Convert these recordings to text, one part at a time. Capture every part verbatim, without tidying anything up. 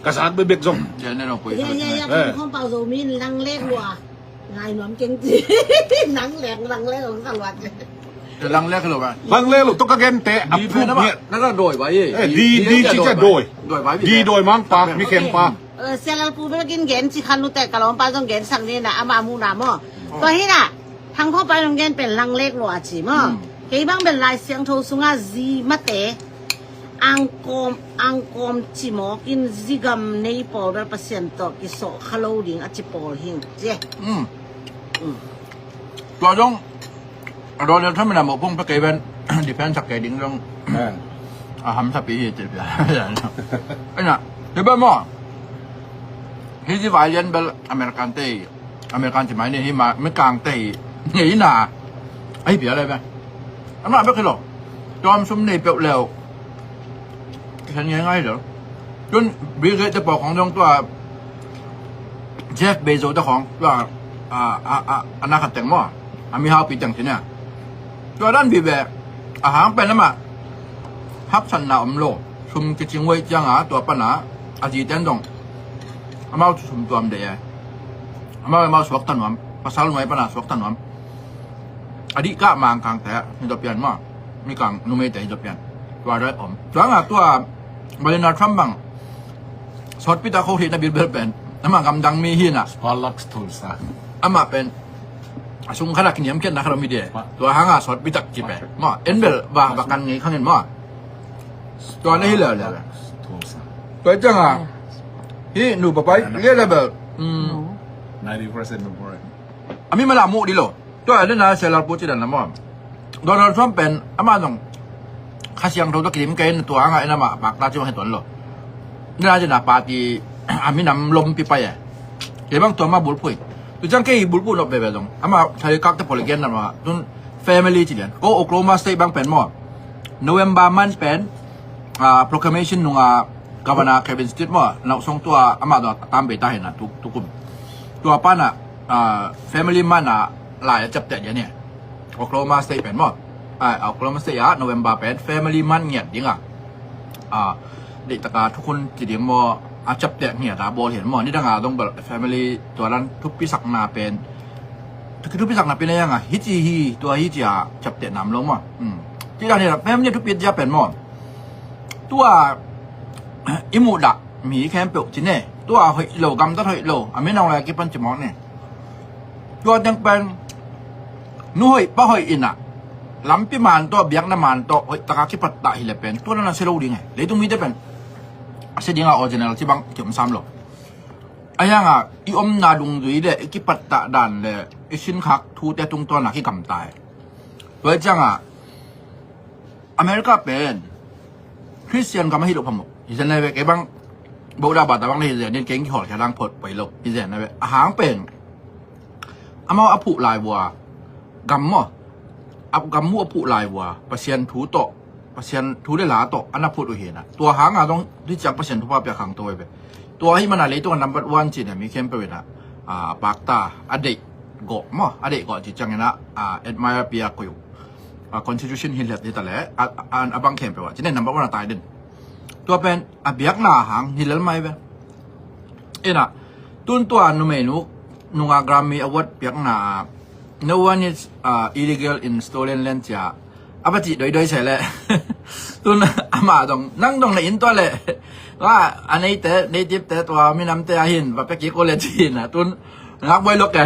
Ka zak bekbek zong. Jan ne lo poi. Ya ya ya, Eh. Khong Pau Zomi in langlek lua. Ngai nuam keng ci. Langlek, langlek hong sa luat. Langlek lo ba. Langlek lo, tawh ka gente a Di phut na ba. ngiat. Na ka doi ba ye. Eh, di di ci ca doi. Doi ba. Di doi mang pa, mi kheng pa. Sialal Pu bel kin gen ci khan lute, ka lawmpa zong gen sak ni na, ama mu na maw. Tua hi na. Thang Khong Pau zong gen pen langlek lua ci maw. Kei bang bel Lai Siangtho sunga zi mate angkawm, angkawm ci mawk in zi gam nei pawl bel Pasian tawh kisawh kha lo ding a ci pawl hing ci. Tua zong a Donald Trump in a mawhphung pia kei ven. Defense sak kei ding zong a hamsapi hi ci pia. Ina hi bel maw. Hi zi vai lian bel American te, American ci mai ni hi ma, mi kang te hi. Ngei na. Ai pia le bel. Ama bek hi lo. Tawm sum nei peuh leu. Kisan ngai ngai lo. Tun Bill Gates te pawl khong zong tua Jeff Bezos te khong tua a a a na khat teng maw. A mi haupi teng ci nia. Tua dan vive a hang pen ama hapsanna om lo. Sum kicing wei cianga tua pana a zi ten zong amau sum tuam de e. Amau amau suak ta nuam. Pasal nuai pana suak ta nuam. A dih kah mang kang te hi dok pian maw. Mi kang numei te hi dok pian. Tua dai om. Tua nga tua Melania Trump bang sawtpi tak kho hi na bilbel pen. Ama gamdang mi hi na. Palax Tulsa. Ama pen a sung khat a kiniam khiatna khat om hi de. Tua hanga sawtpi tak ci pen. Maw en bel ba ba kan ngei khangin maw. Tua na hi lel lel. Tulsa. Tua cianga hi nu papai lel lel bel. Ninety percent of work. A mi mala muh di lo. Tua dena Selar Pu ci dan la maw. Donald Trump pen ama zong Kha Siangtho tawh kidim kei na tua hanga en ama pakta ci bang hi tuan lo. Dena dena party a minam lompi pai e. Kei bang tua ma bulphuh. Tu ciang kei bulphuh nop veve zong ama thai kak te pawl gen na ma tun family ci lian. Ko Oklahoma State bang pen maw. November month pen a proclamation nunga Governor Kevin Stitt maw, nausong tua ama dong a tam bei ta hi na tu, tukum. Tua pana a family month a lai a ciapteh dia ni. Oklahoma State pen maw. A Oklahoma State a November pen family month ngiat dinga a deihtaka thukhun ci ding maw a ciapteh ngiat a bawl hin maw. Nidanga dong bel family tua dan thupi sakna pen thupi sakna pen a yanga hici hi tua hici a ciapteh nam lo maw. Ci dan hi la family thupi dia pen maw. Tua i muh dah mi khempeuh ci ne. Tua hoih lo, gamtat hoih lo, a minong lai a kipan ci mawk ne. Tua teng pen nu hoih pa hoih inah lampi man tawh, biakna man tawh hoih taka kipattah hileh pen tua na na si lo ding e. Leitung mite pen a si dinga original ci bang kiom sam lo. A hianga i omna dungzui le i kipattah dan le i sinkhak thute tungtawna kigamta e. Tua cianga America pen Christian gam ahi lo phamawh. Hi zen na ve kei bang boda bata bang na hi zen in keng kihawlkhia dang phot pai lo. Hi zen na ve a hang pen amau a phuh lai vua gam maw. A gam mu a phuh lai vua Pasian thu tawh, Pasian thu le la tawh a na phut uh hi na. Tua hanga dong di ciang Pasian thupha pia khang to ve. Tua hi mana leitung a number one ci na mi khempeuh ina a pakta a deih gawh maw, a deih gawh ci ciang ina a admire pia koih uh. A constitution hi let hi ta le a, a, a bang khempeuh a ci ne number one a tai den. Tua pen a biakna hang hi lel mai ve. Ina tun tua numeinu nunga Grammy Award piakna a no one is uh, illegal in stolen land cia a va cih doidoi se le. Tun ama dong nang dong na in tua le. Wa a neite neitipte tua minamte a hin va pia kik uh le ci na tun ngak buai lok e.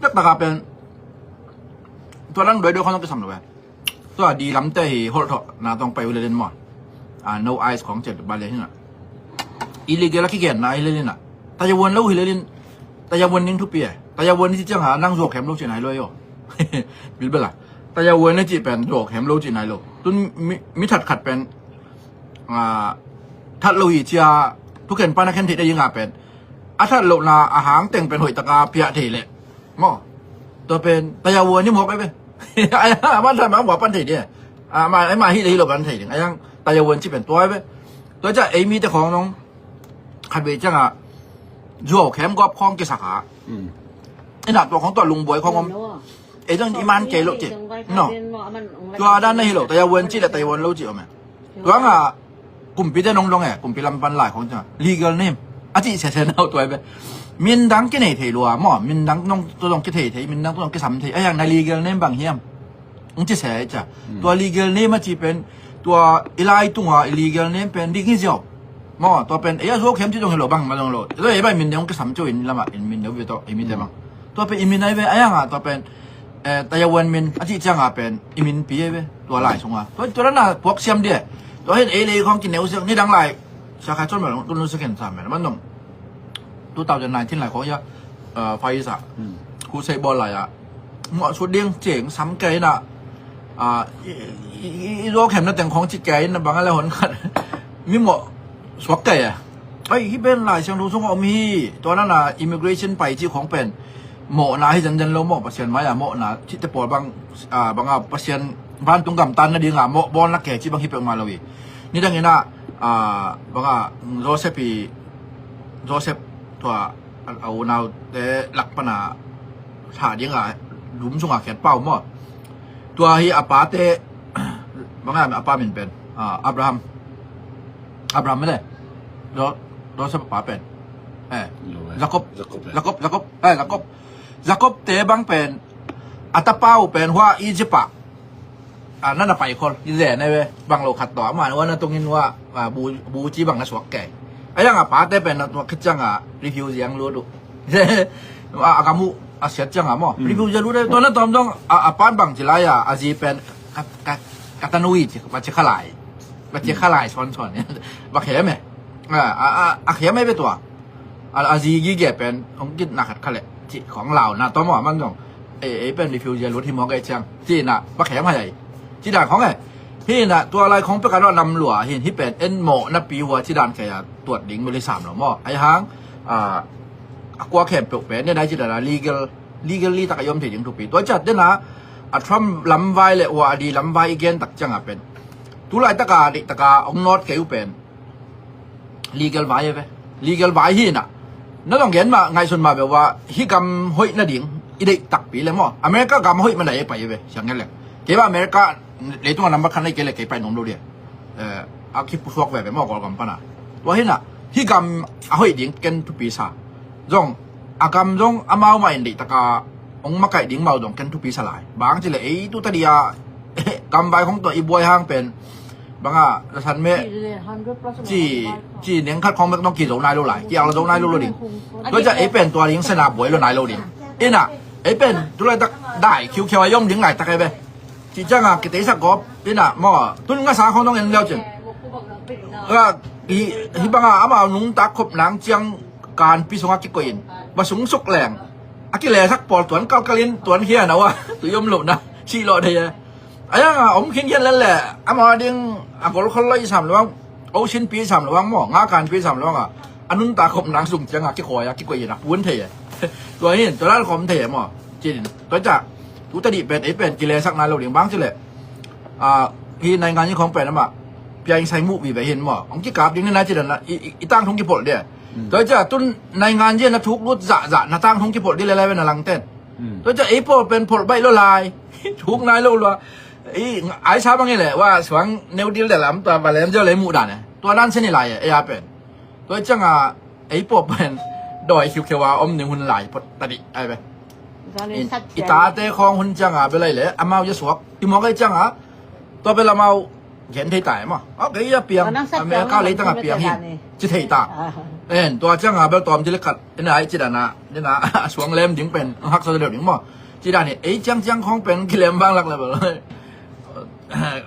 Taktak a pen tua dang doidoi khong kisam lo e. Tua di lamte hi holh thawh na tawng pai uh lelin maw. A no ice khong cel ba le hina. Illegal a kigenna hi lelin a tayavuan lo hi lelin. Tayavuan ning thupi e. Tayavuan ni ci ciang ha nang zuak hem lo ci nai lo yo. Bilbel a tayavuan ni ci pen zuak hem lo ci nai lo. Tun mi, mi that khat pen a that lo hi cia thuken pan a khen theih dei nga pen a that lo na a hang teng pen hoih taka piah thei leh. Maw. Tua pen tayavuan ni mawk ai ve. Ai ha man than ma wa pan thei dia. A ma ai ma hi le hi lo pan thei ding. Ai ang tayavuan ci pen tua ai ve. Tua ca ei mi te khong nong khat ve ciang a zuau khem gop khong kisak a. Ina tua khong tua lungbuai khong om. Ei zong i man kei lo ci. No. Tua dan na hi lo tayavuan ci le tayavuan lo ci om e. Tua nga Kumpite nong dong e, kumpi lam pan lai khong ciang legal name a cih sese nau tuai ve. Min dang kinei thei lua maw, min dang nong tu dong kithei thei, min dang tu dong kisam thei. A yang na legal name bang hiam? Ong ci se ai cia. Tua legal name a ci pen tua i lai tunga i legal name pen ding hi ziau. Maw, tua pen ei a zuak hiam ci dong hi lo bang ma dong lo. Tua ei bai min dang ong kisam ciau in lama in min dang ve tawh i mite bang. Tua pen i min ai ve a yang a tua pen eh, Taiwan min a cih cianga pen i minpi ei ve tua lai sunga. Tua, tua na puak siam dia. Tua hin ei lei khong kineu siak ni dang lai. Sa khai chon ma long tun lu second sa men man dong. Two thousand nineteen lai khong ya. Fai sa. Khu sei bol lai a. Mo su ding ceng sam kai na. I zo khem na teng khong ci kai na bang a le hon khat. Mi mo suak kai a. Ai hi ben lai siang lu sung om hi. Tua na na immigration pai ci khong pen. Mawhna hi zanzan lo maw Pasian mai-ah mawhna cihte pawl bang banga Pasian vantung gamtan nadinga mawh bawlna ke cih bang hi peuhmah lo hi. Nidang inah banga Joseph hi. Joseph tua a unaute lak pana thah dinga dum sunga khiat pau maw? Tua hi a pate banga a pa min pen Abraham. Abraham mele Joseph a pa pen eh Jacob. Jacob Jacob. Jacob eh Jacob. Jacob te bang pen a tapa uh pen hua Egypt ah a nana pai khol i zen ai ve. Bang lo khat tawh ama hua na tungin hua bu ci bang na suak ke. A yang a pate pen na tuak khit cianga refugee ang lut uh. A gam uh a siat cianga maw refugee lut ai tua na tawm dong a pan bang ci lai a a zi pen ka tanui ci ba ci khalai ba ci khalai son son ba khem e. A khem ai ve tua. A zi gige pen hong kitna khat kha leh cih khong launa tawm aw man zong ei pen refugee lut hi mawk ei ciang cihna va khem hai ai. Cih dan khong e. Hinah tua lai khong pekah lam lua hin hi pen en mawh napi hua cih dan kei a tuat ding mel hi sam lo maw? Ai hang a kua khempeuh pen nen ai cih dan a legal legally tak a yom thei ding thupi tua ciat dena a Trump lamvai le hua a di lamvai i gen tak cianga pen tulai taka deih taka hong nawt kei uh pen legal vai e ve. Legal vai hi na. Na dong gen mah ngaihsun mah ve ua hi gam hoih nading i deih takpi le maw? America gam hoih mana e pai e ve siang ngen le. Kei ba America leitunga number khan nei kei le kei pai nom lo dia. A kipusuak ve ve maw Kawlgam pana. Tua hi na hi gam a hoih ding ken thupi sa. Zong a gam zong amau mah in deih taka hong makaih ding mau dong ken thupi sa lai. Bang ci le ei tu ta dia gam vai khong tua i buai hang pen banga la san me ci ci neng khat khong mek nong ki zo nai lo lai ki ang la zo nai lo lo ding. Tua ca ei pen tua ding sena buai lo nai lo ding. Ina ei pen tu lai tak dai khiu khiu a yom ding lai tak ei be. Ci cianga ki tei sak gop ina mo tun nga sa khong nong en leo cin. Hi banga ama nung tak khop nang ciang kan pi sunga ki koin ba sung suk leng a ki le sak pol tuan kal kalin tuan hian awa tu yom lo na ci lo dei. Ayanga om khin hian lel le ama ding a gol khol loi sam luang o sin pi sam luang mo nga kan pi sam luang a anun ta khop nang sung cianga ki khoi a ki koi na pun thei. Tua hin tua lal khom thei mo cin tua ca tu ta di pen ei pen ki le sak na lo ding bang ci le. Hi nai ngan ni khong pen ama pia in sai mu bi ve hin mo ong ki kap ding ni na ci dan i tang thung ki pol de. Tua ca tun nai ngan ni na thuk lut za za na tang thung ki pol di le lai ve na lang ten. Tua ca ei pol pen pol bai lo lai thuk nai lo lua. Ai sa bang i le wa suang neu dil de lam tua ba lem jo le mu dan e tua dan se ni lai e a pen. Tua cianga ei pop pen doi khiu khiu a om ning hun lai pot tadi ai be. I tate khong hun cianga be lai le amau ya suak i mawk ai cianga tua be lamau gen thei tai ma. Ok ya piang America lei tanga piang hi ci thei ta. En tua cianga bel tom ci le khat ina ai ci dana nina suang lem ding pen hak sa leu ding ma. Ci dan hi ei ciang ciang khong pen kilem bang lak le bel.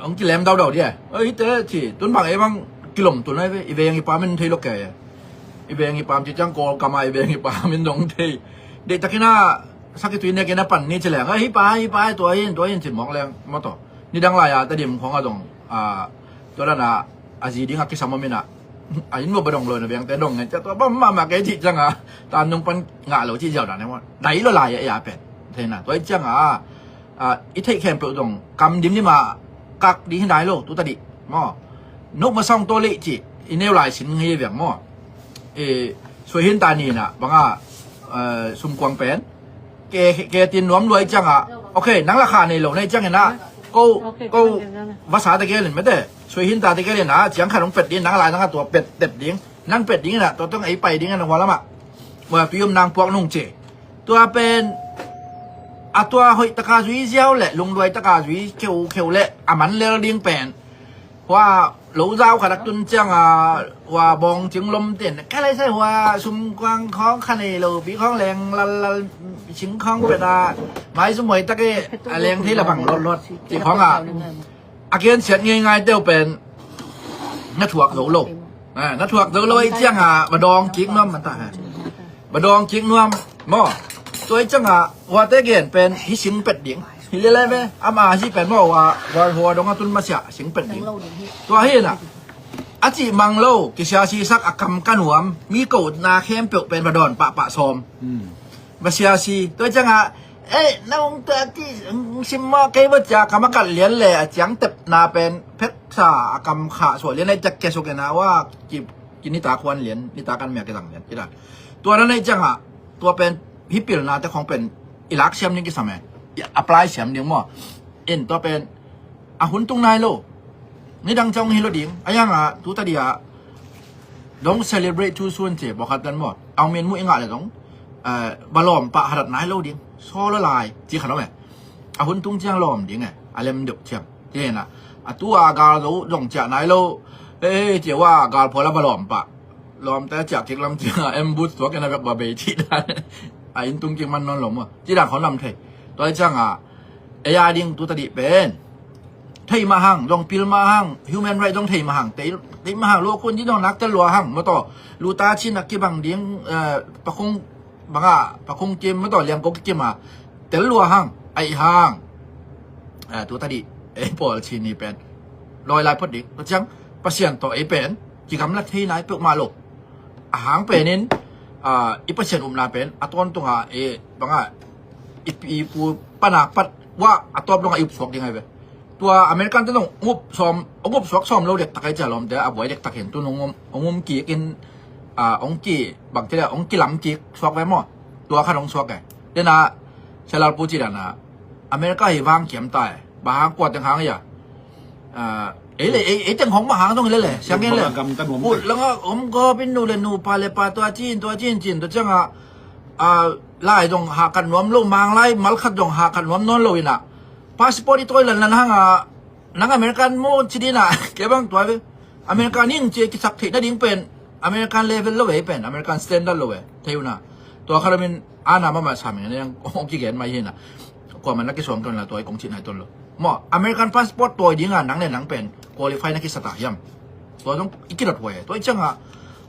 Ong kilem dau dau dia. Oi te ci tun bang ei bang kilom tun ai be i veng i pa min thei lo ke. I veng i pam ci ciang Kawlkam a i veng i pam in dong thei. Deih takin a sak i tui nek in a pan ni ci leng a hi pa hi pa tua hin tua hin cin mawk leng maw taw. Ni dang lai a ta dim khong a dong a tua dan a a zi ding a kisam om in a a in maw ba dong lo in a veng te dong ngen cia tua bam mahmah kei ci ciang a tan dong pan ngah lo ci ziau dan e maw. Dai lo lai a i a pen thei na tua i ciang a i theih khempeuh dong kam dim dim a kak ding hi nai lo tu ta dih maw. Nop ma sawng taw leih cih i neu lai sin ngei viang maw. Suai hin ta ni na banga sumkuang pen ke tin nuam luai ciang a ok nang la kha nei lo nei ciang in a Ko, ko vasa te gelin mete, sui hin ta te gelin a ciang khat hong pet ding, nang lai nang a tua pet tep ding, nang pet ding na tua tong ei pai ding na hua lama. Hua tui om nang puak nung ci. Tua pen a tua hoih taka zui ziau le lungduai taka zui kheu kheu le a man lel ding pen. Hua lo zau khat a tun ciang a hua bawng cing lom ten ka lai sai hua sum kuang khawng kha nei lo pi khawng leng lal lal cing khawng pet a mai sum hoih tak e a leng thei la bang lot lot ci khawng a a gen siat ngei ngai teu pen na thuak zo lo. Na thuak zo lo ei ciang a ba dawng kik nuam man ta ha. Ba dawng kik nuam maw. Tua ei ciang a huate gen pen hi sing pet ding hi le lai ve ama hi pen maw hua hua hua dong a tun masiah sing pet ding. Tua hi na a cih mang lo kisia si sak a kam ka nuam mi ko na khempeuh pen ba dawn pahpah sawm. Ba sia si tua ciang a ei na hong tua ti hong sim maw kei ba cia ka makat lian le a ciang tep na pen phek sa a kam kha suah lian ei ciak kia suk ena wa ki ki nita khuan lian nita kan mia kizang lian kida. Tua na nei ciang a tua pen hi pilna te khong pen i lak siam ding kisam e i apply siam ding maw. In tua pen a hun tung nai lo. Nidang ciang hi lo ding a yang a tu ta dia dong celebrate too soon ci bawkhat kan maw. Ang min mu i ngah le dong ba lawm pah hadat nai lo ding. Saw lo lai ci khat om e. A hun tung ciang lawm ding e a lem deuh ciang. Ci hena a tu a gal zo dong ciah nai lo. Ei ci wa gal phual a ba lawm pah lawm te ciah kik lam ciang a em but suak en a bek ba bei ci dan. A in tung kik man nawn lo maw ci dan khon lam thei. Tua ciang a ei a ding tu ta dih pen thei mah hang zong pil mah hang human right zong thei mah hang tei mah hang lo kun ci zong nak tel lua hang maw taw. Luta cin a kibang ding pakhung banga pakhung kim maw taw liang ko kikim a tel lua hang a i hang. Tu ta dih ei pawl cin ni pen lawi lai phot dih tua ciang Pasian tawh ei pen kigamla thei nai peuhmah lo. A hang penin i Pasian upna pen a tawntunga banga i pu pana pat wah a tawp donga i upsuak ding ai ve. Tua American te nong up sawm ong up suak sawm lo dektak ai cia lawmte a buai dektak hin tun ong um kik in ong ki bangte ong kilam kik suak ve maw. Tua khat ong suak e tena Salal pu ci dana America hi vang kiam ta e. Ba hang kua teng hang ia ei le ei teng hong ba hang dong le le siang gen le. Ut langa om ko pin nu le nu pa le pa tua cin tua cin cin tua cianga lai dong ha khat nuam lo mang lai mal khat dong ha khat nuam nawn lo ina. Passport i tawi lan lan hanga nang American maw ci dina kei bang tua ve. American in ci kisak theih nading pen American level lo ve pen American standard lo ve thei una. Tua kha ramin ana mama sam ing nang ong kigen mai hina. Kua man na kisuang ton la tua i kong ci nai ton lo maw American passport tawi dinga nang le nang pen qualify na kisa ta hiam. Tua zong i kidot huai tua i cianga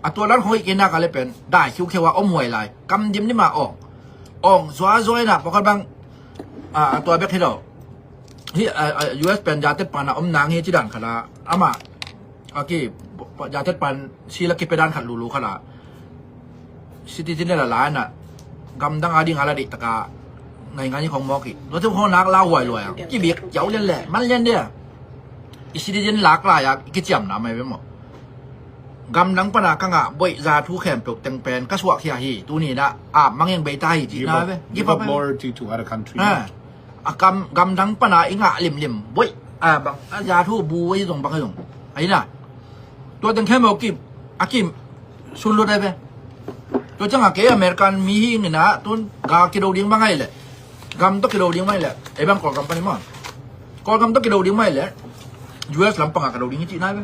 a tua dan khong i kina ka le pen dai khiu kheu a om huai lai kam dim ni ma ong ong zua zua ina pakhat bang a tua bek hi lo. Hi US pen jatet pana om nang hi ci dan khat a ama a ki jatet pan sila kipe dan khat lulu khat a citizen la la na gamdang a ding ala dik taka ngai ngai khong mawk hi. Lo te khong nak la huai luai a kibik kiau lian le man lian dia. I citizen lak lai a kiciamna mai ve maw. Gamdang pana ka ngah boih za thu khempeuh teng pen ka suak khia hi tuni na a mangeng bei ta hi ci na ve. Give up loyalty to other country. A kam gamdang pana i ngah limlim boih a bang a za thu bu a i zong bang a zong a ina. Tua teng khempeuh kim a kim sun lut ai ve. Tua cianga kei American mi hi ngina tun ga kido ding bang ai le. Gam tawh kido ding mai le ei bang Kawlgam pani maw. Kawlgam tawh kido ding mai le US lampanga ka do ding hi cih nai ve.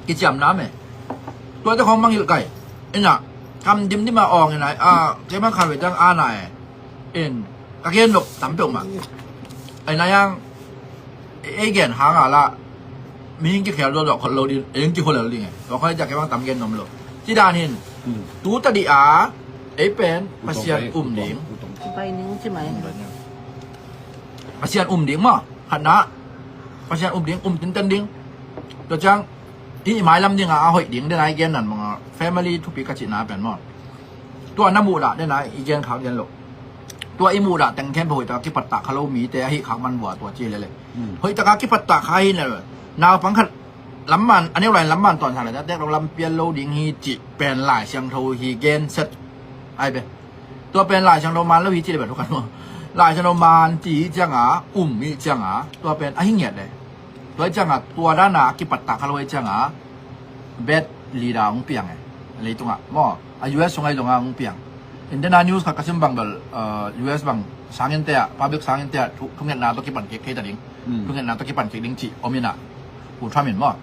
Kiciamna me. Tuate khawng mangilh kai ina kam dimdim a awng ina a kei bang khan ve dang a na e. In ka gen nop tam peuhmah. Aina yang ei gen hanga la mihing kikhel dawdawh khol lo din ei kihol lo ding e. Tua khawng ei ciah kei bang tam gen nuam lo. Ci dan hin tu tadih a ei pen Pasian um ding. Bai ning ci mai. Pasian um ding maw. Khatna Pasian um ding um tinten ding. Tua ciang i mailam dinga a hoih ding dena i gen nan manga family thupi ka cihna pen maw. Tua na muhdah dena i gen khak gen lo. Tua i muhdah teng khempeuh hoihtaka kipattah kha lo mite ahi khak man vua tua ci lele. Hoihtaka kipattah kha hi lele naupang khat lamman a neu lai lamman tawn sa le tek lo lampial lo ding hi cih pen Lai Siangtho hi gen set ai be. Tua pen Lai Siangtho man lo hi cih le be thukan maw. Lai Siangtho man ci cianga um i cianga tua pen a hi ngiat le. Tua cianga tua dana a kipat tak kha lo i cianga bad leader hong piang e. Leitungah maw a U S sungah i donga hong piang. Indena news khat ka sim bang bel uh, U S bang sangin te ah public sangin te ah thu- thungetna tawh kipan kik thei ta ding. Thungetna tawh kipan kik ding ci om inah. Pu Trump in maw.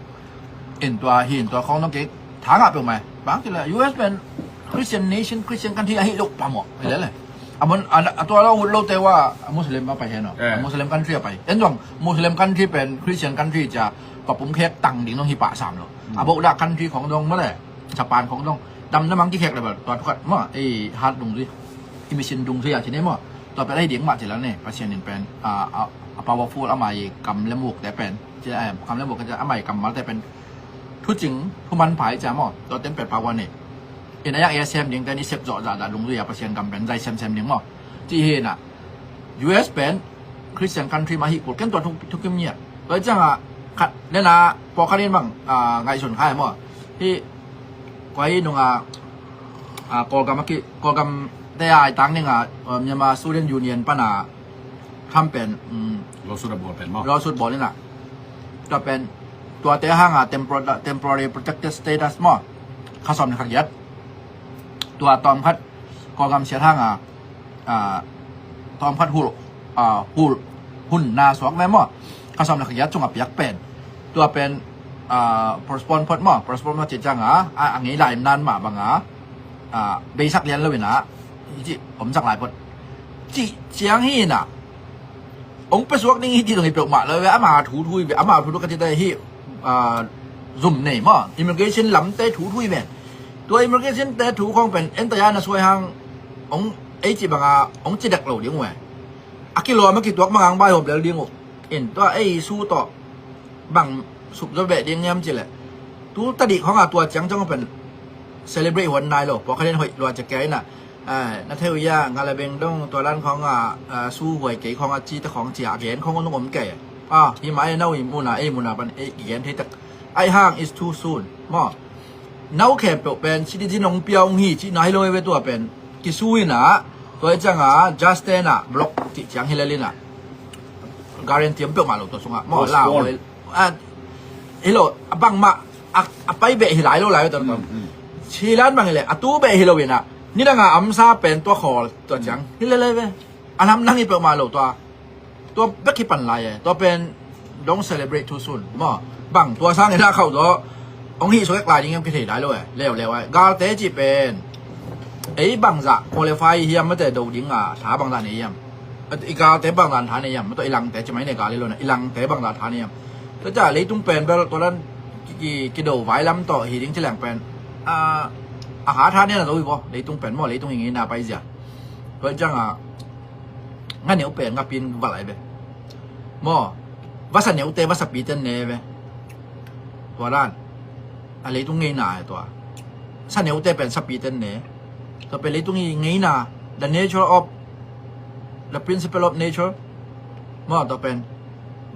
In tua hi in tua khong dong kik thangah peuh mai bang ci le U S pen Christian nation Christian country ahi lo pamawh hi le le. Amon a tua lo ut lo te wa Muslim a pai hen no. Muslim country a pai en dong Muslim country pen Christian country ca papum khek tang ding dong hi pah sam lo. A bok dah country khong dong male Japan khong dong dam na mang ki khek le bal tua thukat maw ei hat dung zui i mission dung zui a ci ne maw. Tua pen ahi ding mah ci la ne Pasian in pen a powerful ama i kam le muk te pen ci la kam le muk ama i kam mal te pen thucing thuman phai ca maw tua ten pen power nei. In a yak ia sem ding ten i sep zawh zah zah dung zui a Pasian kam pen zai sem sem ding maw. Ci hi na U S pen Christian country mah hi kul ken tua thukim ngiat. Tua ciangah khat nena pawkhat in bang ngaihsun khai maw. Hi kua hi nunga Kawlgam a ki Kawlgam te a i tang ninga Myanmar Student Union pana Trump pen lawsuit a bawl pen maw lawsuit bawl inah. Tua pen tuate hanga temporary protected status maw. Kha sawm ni kha giat tua tawm khat Kawlgam siat hanga tawm khat hul hul hun na suak ve maw. Kha sawm na kha giat cunga piak pen tua pen postpone phot maw postpone phot cih cianga a ngei lai nan mah banga beisak lian lo inah i cih omsak lai phot cih ciang hi inah. Ong pesuak ding hi ti dong hi peuhmah lo ve ama thu thu hi ve ama thu thu ka ti ta hi. Zum nei maw immigration lamte thu thu hi ve. Tua immigration te thu khong pen en taya na suai hang ong ei ci banga ong ci dek lo ding uh e. A kilawm a kituak mangang bai hawm lel ding uh in tua ei su tawh bang suk zo beh ding niam ci le. Tu tadik khong a tua ciang ciang pen celebrate huan nai lo pawkhat in hoih lua ci kia inah. Na theu ia nga le beng dong tua lan khong a su huai kei khong a ci ta khong cia a gen khong ong om kei. A hi mai nau i muna ei muna pan ei i gen thei tak. Ai hang is too soon maw. Nau khempeuh pen citizen hong pia hong hi cihna hi lo ve tua pen kisu inah tua i cianga just tenah block cih ciang hi lel inah. Guarantee hong peuhmah lo tua sungah maw la hi lo a bangmah a pai beh hi lai lo lai ve tua. Silan bang hi le a tu beh hi lo inah nidanga amsa pen tua khawl tua ciang hi lel ve. A lam nang hi peuhmah lo tua. Tua bek hi pan lai e tua pen don't celebrate too soon maw. Bang tua sang i dah khauh zaw ong hih suak ek lai ding em kithei lai lo e leu leu ai galte cih pen ei bangzah qualify hiam mate do ding a tha bangzah nei hiam. I galte bangzah tha nei hiam mate i langte ci mai ne gal i lo na i langte bangzah tha nei hiam. Tua ca leitung pen bel tua lan kido vai lam tawh hi ding ci leng pen a ha tha nei na zo hi vaw leitung pen maw leitung i ngeina pai zia. Tua cianga nga neu pen nga pin valai ve. Maw vasa neute vasa piten ne ve. Tua dan a leitung ngeina e tua sa neute pen sa piten ne. Tua pen leitung i ngeina the nature of the principle of nature. Maw tua pen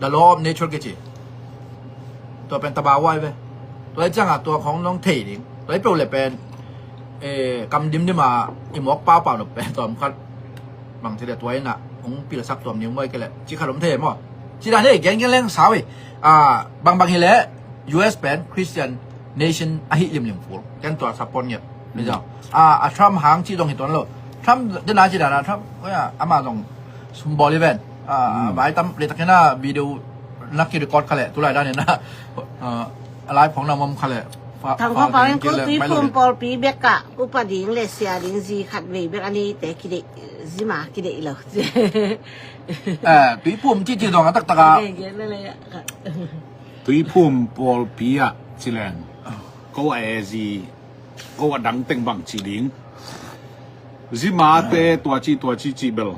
the law of nature kici. Tua pen tabawai ve. Tua i cianga tua khong nong thei ding tua i peuh le pen kam dimdim a i mawk paupau lo pen tawm khat. Bang thei le tua inah hong pilsak tuam ning muai ke le ci khat om thei maw. Ci dan hi gen gen leng sau hi. Bangbang hi le U S pen Christian nation ahi limlim kul ken tua support ngiat. A Trump hang ci dong hi tuan lo. Trump dena ci dana Trump ama dong sumbawl event. Vai tam le takina video na ki record kha le tulai dan ina. A live khong na mom kha le. Thang kho pau in ko tui phum pawlpi bek ah upa ding le sia ding zi khat vei bek a neite kideih zima kideih lo. Tui phum cihcih zong a taktak a. Tui phum pawlpi ah ci leng ko a e zi ko a dang teng bang ci ding. Zimate tua ci tua ci ci bel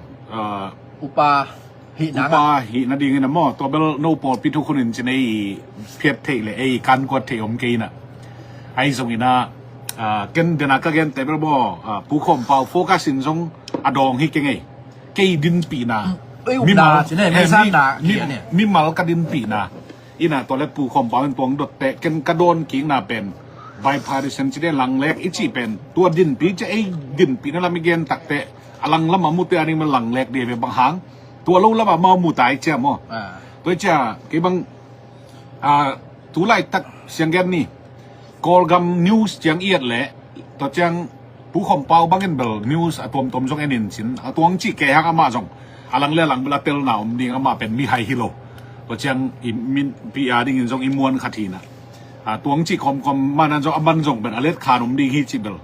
upa hihna ngah. Upa hihna dingin a maw tua bel no pawlpi thukhun in cin ei phiat theih le ei kankuat theih om kei ina. Ahi zongin a ken dena ka gente bel maw Pu Khawm Pau focus in zong a dawng hi keng ei. Kei dinpihna mimal ka dinpihna. Ina tua le Pu Khawm Pau in tuang dotte ken ka dawn kikna pen bipartisan ci de langlek i cih pen tua dinpi ci ei dinpihna lam i gen takte a lang lamah mute a ding man lang lek dih ve bang hang. Tua lo lamah mau mu tai cia maw. Tua cia kei bang, a, tu laitak siang gen ni. Kawlgam news ciang i et leh tua ciang Pu Khawm Pau bangin bel news a tuamtuam zong en in cin a tuang cih kei hang amah zong a lang le a lang bel a telna om ding, amah pen mihai hi lo. Tua ciang i min pi a dingin zong i muan khat hi na. A tuang cih khawmkhawm manan zong a man zong pen a let khan om ding hi cih bel,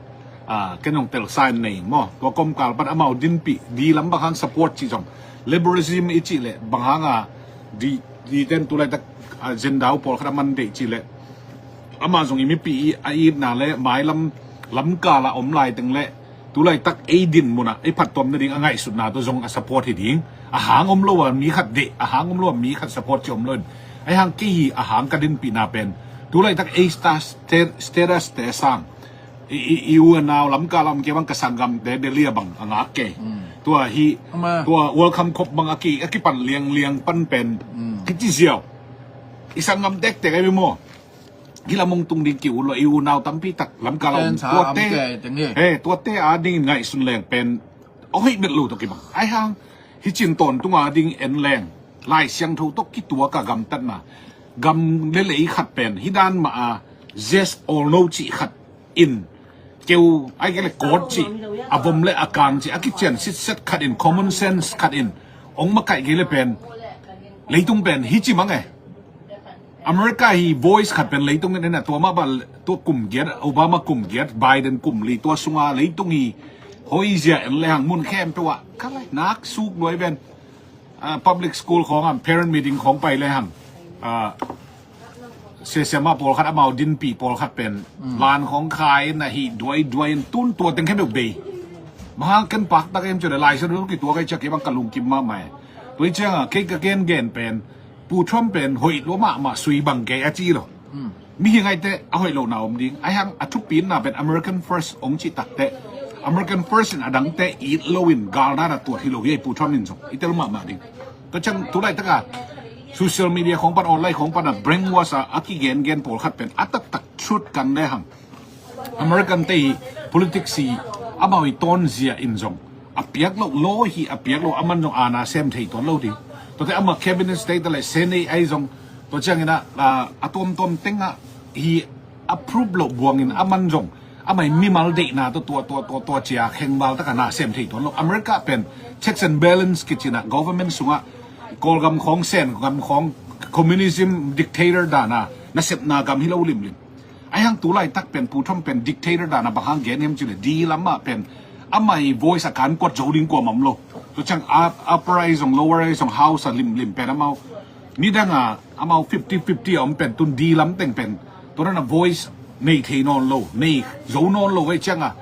a, ken zong telsa in nei maw. Tua kawmkal pan amau dinpih di lam bang hang support cih zong, liberalism i cih leh bang hang a di, di ten tu laitak, a, agenda uh pawlkhat a man deih cih leh amah zong i mipi i a itna le mailam lamkal a om lai teng le tu laitak ei din munah ei phattuam nading a ngaihsutna tawh zong a support hi ding. A hang om lo a mi khat deih, a hang om lo a mi khat support ci om lo in. Ahi hang kei hi a hang ka dinpihna pen tu laitak ei sta-, sta-, status te sang i, i, i u a nau lamkal a om kei bang ka sanggamte Delhi a bang a ngak kei. Tua hi, tua World Cup bang a ki, a kipan liangliang pan pen kici ziau. I sanggam tektek ai maw. Hih lam hong tung ding ki ut lo, i unau tampi tak lamkal a om tuate. He, tuate a dingin ngaihsun leng pen a hoih bet lo tawh kibang. Ahi hang hih cin tawntung a ding en leng Lai Siangtho tawh kituak a gamtatna, gam le lei khat pen hih dan mah a yes or no cih khat in keu ai kei le kawt cih, a vom le a kang cih a kician sitset khat in, common sense khat in hong makaih kei le pen leitung pen hih ci mang e. America hi voice khat pen leitung in en a, tua mah bang tua kum giat, Obama kum giat, Biden kum li, tua sunga leitung hi hoih zia en le hang mun khempeuh ah ka lai nak suk luai ven. A, public school khawng ah parent meeting khawng pai le hang, a, siasia mah pawlkhat amau dinpih pawlkhat pen lan khawng khai in a hih duaiduai in tun tua teng khempeuh bei. Bang hang ken paktak em ci le Lai Siangtho kituak ai ciak kei bang ka lungkim mahmah e. Tua hi ciang a kei ka gengen pen Pu Trump pen hoih lua mahmah, sui bang kei a ci lo. Mihing aite a hoih lohna om ding. Ahi hang a thupina pen American first hong cih takteh American first in a dangte it loin galdan a tuat hi lo hi ei Pu Trump in zong i tel mahmah ding. Tua ciang tu laitak a social media khawng pan, online khawng pan a brainwash a, a kigengen pawlkhat pen a taktak truth kan le hang American te hi politics hi amau i tawnzia in zong a piak loh law hi, a piak loh a man zong ana sem thei tuan lo ding. Tuate amah cabinet state le Senate ai zong tua ciangin a, a, a tuamtuam tengah hi approve loh buangin a man zong amah i mimal deihna tua, tua, tua, tua, tua cia khengval taka na sem thei tuan lo. America pen checks and balance kicinah government sungah Kawlgam khawng, Sen gam khawng, communism dictator dana nasepna gam hi lo limlim. Ahi hang tu laitak pen Pu Trump pen dictator dana bang hang gen hiam cih le di lamah pen amah i voice a kan kuat zo ding kuamah om lo. Tua ciang up-, upper ai zong lower ai zong house a limlim pen amau nidang a amau fifty fifty a om pen tun di lam teng pen tua dana voice nei thei nawn lo, nei zo nawn lo ai ciang a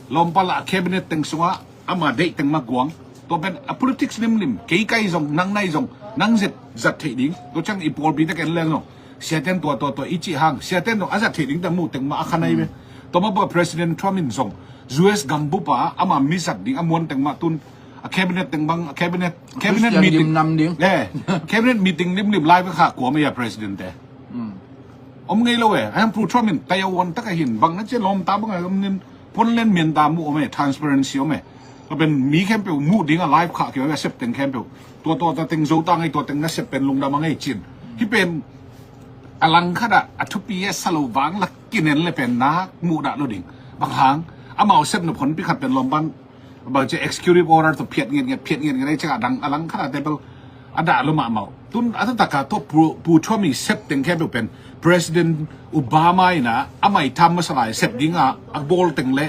lawmpal a cabinet teng sungah ama deih teng mah guang. Tua pen a politics limlim, kei kai zong, nang nai zong, nang zet zat theih ding. Tua ciang i pawlpi te ken leng zong siaten tua, tua, tua i cih hang siaten zong a zat theih ding te muh teng mah a kha nai ve. Tua mah bang President Trump in zong U S gambup a ama mi zat ding a muan teng mah tun a cabinet teng bang, a cabinet, cabinet meeting nam ding. Eh, cabinet meeting limlim lai ve kha kua mah a president te. Om ngei lo e. Ahi hang Pu Trump in Taiwan taka hin bang na cia lawmta bang a om nin puan len mian ta muh om e, transparency om e. Tua pen mi khempeuh muh ding a live khah kei a sep teng khempeuh. Tua, tua, tua teng zo ta ngei, tua teng na sep pen lungdam a ngei cin. Hih pen a lang khat ah a thupi a sa lo vang lak kinen le pen nak muh dah lo ding. Bang hang amau sep nop honpi khat pen lawm bang bang cia executive order tua phiat ngiat ngiat, phiat ngiat ngiat ai ciang a dang a lang khat a table a dah lo mahmah. Tun a taktak a tua Pu, Pu Trump i sep teng khempeuh pen President Obama in a amah i tham masa lai sep ding a a bawl teng le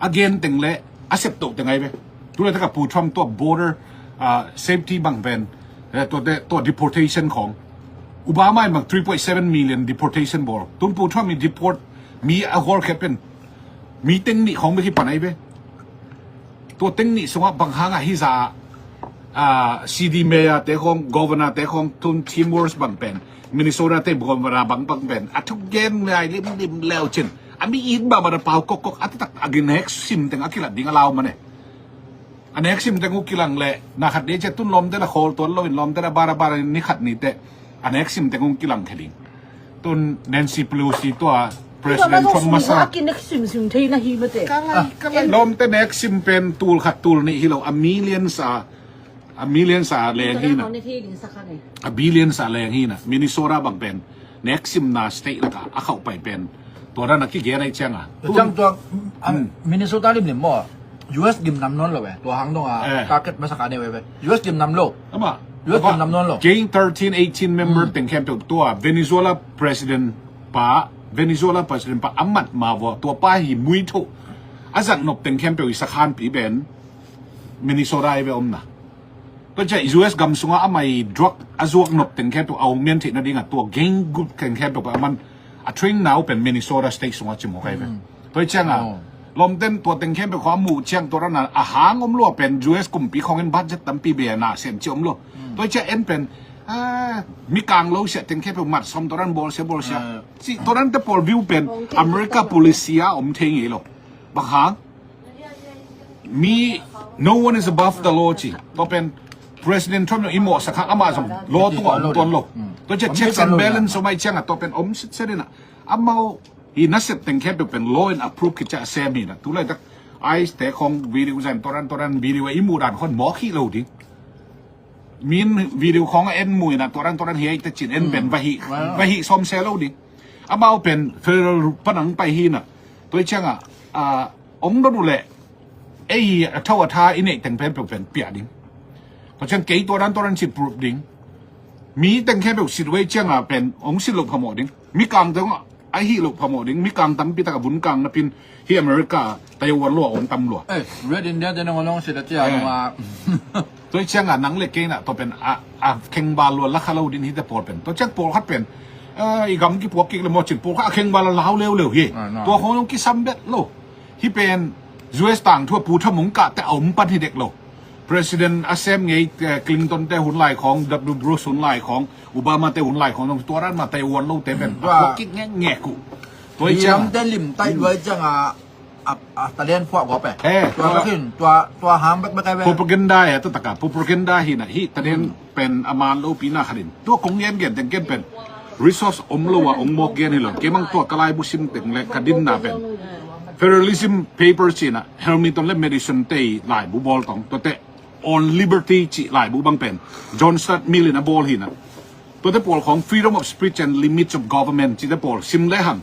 a gen teng le a sep toh teng ai ve. Tu laitak a Pu Trump tua border, ah, safety bang pen, eh, tua, tua deportation khawng Obama in bang three point seven million deportation bawl. Tun Pu Trump i deport mi a hawl khe pen mi teng nih khawng bek hi pan ai ve. Tua teng nih sungah bang hangah hih zah, ah, city mayor te khawng, governor te khawng, tun Tim Walz bang pen, Minnesota te governor bang bang pen a thuk gen lai limlim leu cin a mi it bang bang a pau kokkok a taktak a gin hek sim teng a kilat ding a lau mane. A nek sim teng uh kilang le na khat dei cia tun lawmte la khawl tuan lo in lawmte la bara bara ni khat ni teh a nek sim teng uh kilang khe ding. Tun Nancy Pelosi tua President Trump masa. Ka lai, ka lai. Lawmte, nek sim pen tul khat tul nih hi lo, a millions a, a millions a leng hi na. A billions a leng hi na. Minnesota bang pen nek simna state laka a khauh pai pen. Tua dan a kigen ai cianga. Ciang tua, Minnesota limlim maw? U S gimnam nawn lo e. Tua hang dong a target masa ka nei ve ve. U S gimnam lo. Ama. U S gimnam nawn lo. Kei thirteen, eighteen member teng khempeuh tua Venezuela president pa, Venezuela president pa a mat ma vua, tua pa hi muitho a zat nop teng khempeuh i sakhanpi pen Minnesota i ve omna. Tua ciah U S gam sungah amah i drug a zuak nop teng khempeuh a ong mian theih nadingah tua gang group teng khempeuh a man a train nau pen Minnesota state sungah cimawh kai ve. Tua ciangah lawmten tua teng khempeuh khawng a muh ciang tua rana a hang om lo a pen U S kumpi khawngin budget tampi be a na sem ci om lo. Tua ciah en pen mikang lo siah teng khempeuh mat som tua ran bawlsia bawlsia. Ci tua ran te pawl view pen America policy a om thei ngei lo. Bang hang? Mi, no one is above the law ci. Tua pen President Trump i mawhsak hang amah zong law tungah om tuan lo. Tua ciah checks and balance om ai ciangah tua pen om sitset inah amau hi nasep teng khempeuh pen law in approve kicia sem hinah. Tulaitak ICE te khawng video zan tua ran tua ran video a i muh dan khawng mawk hi lo ding. Min video khawng a en muh inah tua ran tua ran hi ai ta cin en pen va hih sawm se lo ding. Amau pen federal panang pai hinah. Tua ciangah ong dot uh leh ei a tho a tha i neih teng pen peuh pen piah ding. Tua ciang kei tua ran tua ran cin proof ding. Mi teng khempeuh sit uh ai ciangah pen ong sit loh phamawh ding. Mikang teng a hih loh phamawh ding. Mikang tampi taka vun kang napin hi America Taiwan lua ong tam lua. Red India te nong ong sit a ciang ma. Tua ciangah nang le kei nah tua pen a khengbal lua lakha lo din hite pawl pen. Tua ciang pawlkhat pen i gam kipuak kik le mawcin pawlkhat a khengbal a lau leuleu hi. Tua khawng zong kisam bet lo. Hi pen U S tangthu a Pu Tham ong kahte a om pan hi dek lo. President a sem ngei Clinton te hun lai khawng, W Bush hun lai khawng, Obama te hun lai khawng zong tua ran ma Taiwan lo te pen a puak kik ngekngek uh. Tua i ciang te lim tai duai ciangah a talent phuah gawp e. Tua takin tua hang bekbek ai ve. Propaganda e, tua taka propaganda hinah hi talent pen a man lopi na khatin tua kong gen gen teng ken pen resource om lo a ong mawk gen hi lo. Kei mang tua ka laibu sim teng le ka dinna pen federalism paper cinah Hamilton le Madison te i laibu bawl tong tuate On Liberty cih laibu bang pen John Stuart Mill in a bawl hinah. Tuate pawl khawng freedom of speech and limits of government cihte pawl sim le hang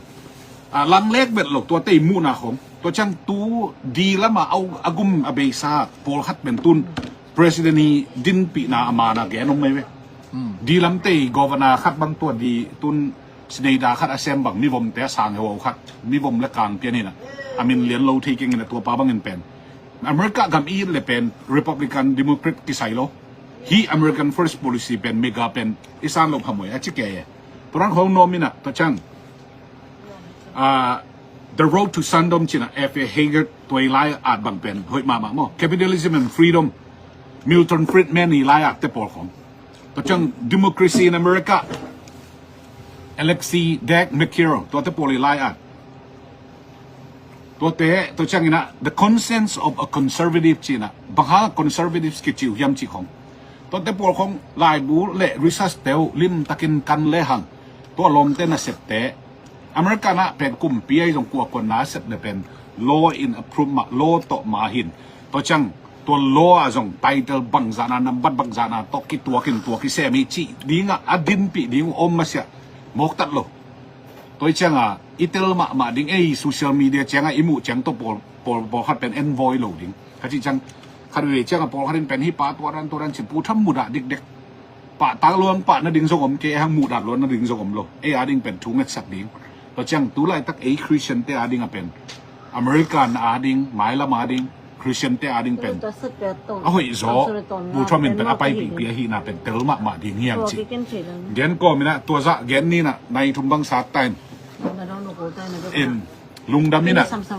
langlek bet lo tuate i muhna khawng. Tua ciang tu di lamah a gum a beisa pawlkhat pen tun president hi dinpihna a mana gen om mai ve. Di lamte i governor khat bang tua di tun Sneida khat a sem bang mivomte a sang heuhau khat mivom le kang pian hinah a min lian lo thei keng hinah tua pa bangin pen America gam i it le pen Republican Democrat kisai lo. Hi American First Policy pen mega pen i san lo phamawh a ci kei e. Tua ran khawng nuam inah tua ciang The Road to Sandom cinah F A Haggard tua i lai at bang pen hoih mahmah maw. Capitalism and Freedom Milton Friedman i lai at te pawl khawng. Tua ciang Democracy in America Alexis de Tocqueville tuate pawl i lai at. Tuate tua cianginah The Conscience of a Conservative cinah bang hang conservatives kici uh hiam cih khawng. Tuate pawl khawng laibu le research te uh limtakin kan le hang tua lawmte nasepte America nah pen kumpi ai zong kuakuan na sep le pen law in approve mah, law tawh mah hin. Tua ciang tua law a zong title bangzahna, nambat bangzahna tawh kituakin tua kisem hi cih dingah a dinpih ding uh om masiah mawktat lo. Tua i cianga i tel mahmah ding ei social media cianga i muh ciang tawh pawl, pawl, pawlkhat pen envoy lo ding. Ka cih ciang khat veve cianga pawlkhat in pen hih pa tuaran tuaran cin pu tham mudah dikdek. Pahtak luang pah nading zong om kei hang muhdah luang nading zong om lo. Ei ading pen thu ngetsak ding. Tua ciang tu laitak ei Christian te ading a pen American ading, mailam ading, Christian te ading pen a hoih zaw. Pu Trump in pen a paipihpih ahihna pen tel mahmah ding hiam ci. Gen kawm inah tua zah gen ninah nai thum bang sak ta in. In lungdam inah. In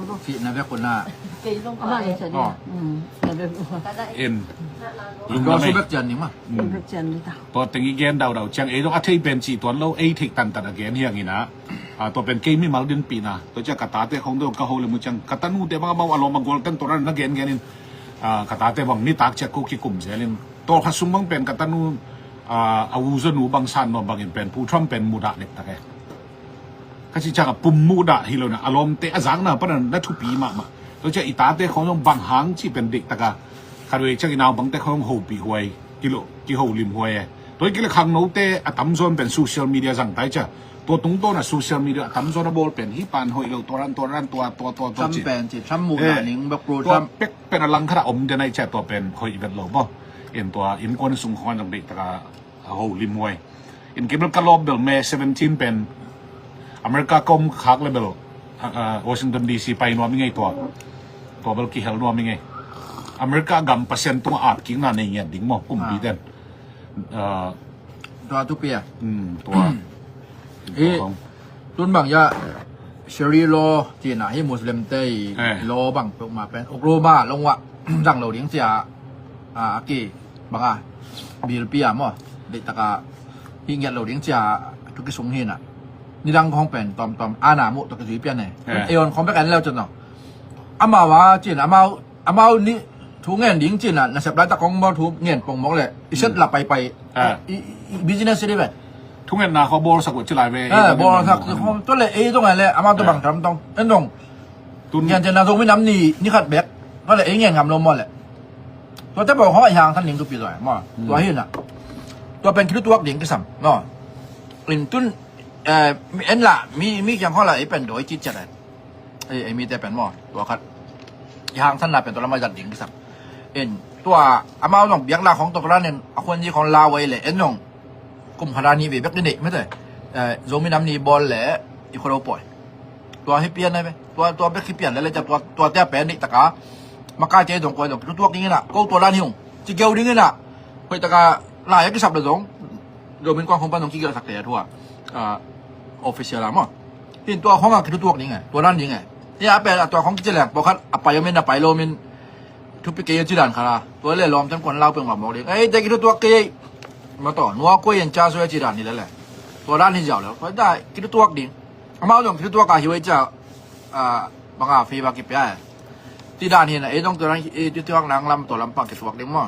lungdam inah. Tua teng i gen daudau ciang ei dong a thei pen cih tuan lo, ei theih tantan a gen hiang inah. Tua pen kei mimal dinpihna tua ciang ka tate khong dong ka ho le mu ciang ka tanute bang amau a lawm a gual teng tua ran na gengen in ka tate bang nitak ciak ko kikum zel in tawlkhat sung bang pen ka tanu a u zanu bang san nuam bangin pen Pu Trump pen mudah lektak e. Ka cih ciangah pum muhdah hi lo na, a lawmte a zakna panin na thupi mahmah. Tua ciah i tate khawng zong bang hang cih pen deihtakin khatvei ciang i naupangte khawng hopih huai, kilo, kiholim huai e. Tua hi kei le khangnote a tamzaw in pen social media zang ta hi ciah. Tua tungtawn a social media a tamzaw in a bawl pen hih pan hoih lo, tua dan, tua dan, tua, tua, tua, tua, Trump cih. Pen cih, Trump muhna, eh, ning bek pro tua Trump. Pek pen a langkhat ah om den a hi ciah, tua pen hoih vet lo maw. In tua innkuan sung khawng zong deihtakin a holim huai. In kei bel ka lawp bel May seventeen pen America ka om khak le bel, ah, ah, Washington D C pai nuam i ngei tua. Tua bel kihel nuam i ngei. America gam Pasian tungah atkikna nei ngiat ding maw, kumpite'n. Ah. Tua thupi a. Hmm, tua. Hi, tua khawng. Tun bang ya, Sharia law cihna hi Muslim te i, eh, law bang peuhmah pen Oklahoma long uah zang lo ding cia, a, a ki bang a, bill pi a maw, deihtakin hi ngiat lo ding cia thu kisung hi na. Nidang khawng pen tawmtawm a na muh tawh kizui pian e. Eh. Ei on khawng bek en leu cun zong amau a cihna, amau amau nih thu ngen ding cihna, nasep laitak kong maw thu ngen pongmawk le i set la paipai. Ah. I, i, i business hi dih ve. Thu ngenna khaw bawlsak uh ci lai ve. Ah, bawlsak uh. Tua le ei zong le amau tua bang tam tong en zong. Tun ngen cihna Zomi nam ni, ni khat bek. Tua le ei ngen ngam lo maw le. Tua te bawng khaw a hiang san ning tu pi zoi maw. Hmm. Tua hi na. Tua pen kilu tuak ding kisam maw. In tun, eh, en la mi, mi kiang khaw la ei pen doi cit ciat le. Ei, ei mite pen maw, tua khat i hangsanna pen tua lamah i zat ding kisam. In tua amau zong biakna khawng tawh tua dan in a khuanzi khawng lau ei le en zong kum khat a nih vei bek i neih mete. Eh, Zomi nam ni bawl le i khuado pawi. Tua hi pian ai ve. Tua, tua bek hi pian le le cia tua, tua tia pen neih taka makai cia i zong kua i zong kitutuak ding inah ko tua dan hi ung ci geu ding inah. Hoih taka lai a kisap le zong Zomi Innkuan khawng pan zong kigelhsak thei a thu a, ah, official a maw. Hin tua khawng a kitutuak ding e, tua dan ding e. Hi a pen a tua khawng kici leng pawlkhat a pai om in a pai lo om in thupi kei a ci dan khat a. Tua le lawmte in kuan lau peuhmah mawk ding. Ei, te kitutuak kei ei. Maw taw, nua kuai in ca suai a ci dan hi le le. Tua dan hi ziau le. Tua dan kitutuak ding. Amau zong kitutuak a hi uai cia, ah, bang a favour kipia e. Ci dan hi na, ei zong tua dan, ei, kitutuak nang lam tua lam pang kituak ding maw.